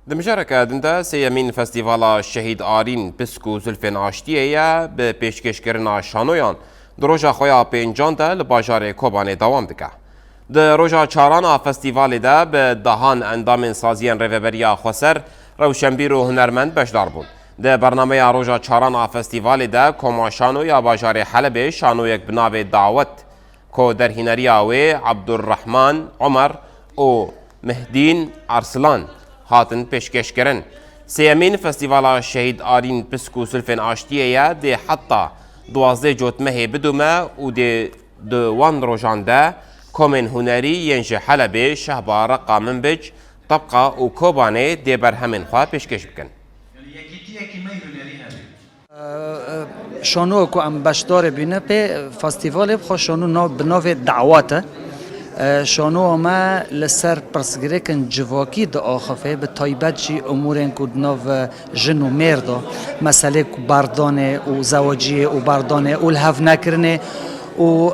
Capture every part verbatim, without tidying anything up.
Di mijareke din de sêyemîn Festîvala Şehîd Arîn Pisk û Zilfên Aştiyê ye, bi pêşkêşkirina şanoyan di roja xwe ya pêncan de li bajarê Kobanê dewam dike. Di roja çaran a festîvalê de bi dehan endamên saziyên Rêveberiya Xweser, rewşenbîr û hunermend beşdar bûn. Di bernameya roja çaran a festîvalê de Koma Şano ya bajarê Helebê şanoyek bi navê Dawet, ku derhîneriya wê Abdurrahman Omer û Mehdîn Arslan hatin pêşkêşkirin. Sêyemîn Festîvala Şehîd Arîn Pisk û Zilfên Aştiyê ye, dê heta duwazdeh Cotmehê bidome û dê di wan rojan de komên hunerî yên ji Helebê, Şehba, Reqa, Minbic, Tebqa û Kobanê dê berhemên xwe pêşkêş bikin. Şanoya ku em beşdarê bîne pê festîvalê bi xwe şano nav, bi navê Dawat e. Şanoya me li ser pirsgirêkên civakî diaxife, bi taybet jî umûrên ku di nav jin û mêr de, meselê ku bardanê û zeweciyê û bardanê û li hev nekirinê û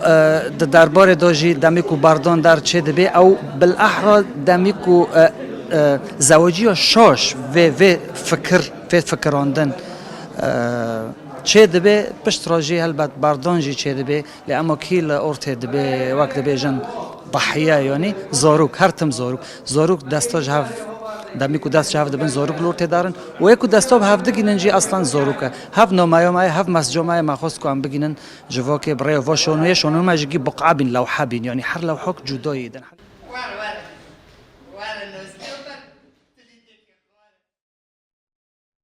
di derbarê de jî demî ku bardan der çêdibe, ew bilehra demî ku zeweciya şaş vê, vê fikir, vê fikirandin çêdibe, pişt re jî helbet bardan jî çêdibe, lê ema kî li ortê dibe, wek dibêjin, tahiye, yanî zarok, her tim zarok. Zarok desta ji hev, demî ku dest ji hev dibin, zarok li ortê darin. Û yê ku desta bi hev digînin jî eslan zarok e. Hev nameya me ye, hev mesca me ye, me xwest ku em bigînin civakê bi rêya va şanoyê, şanoyê me ji gî biqa bîn, lewhe bîn, yanî her lewhek cudayî din.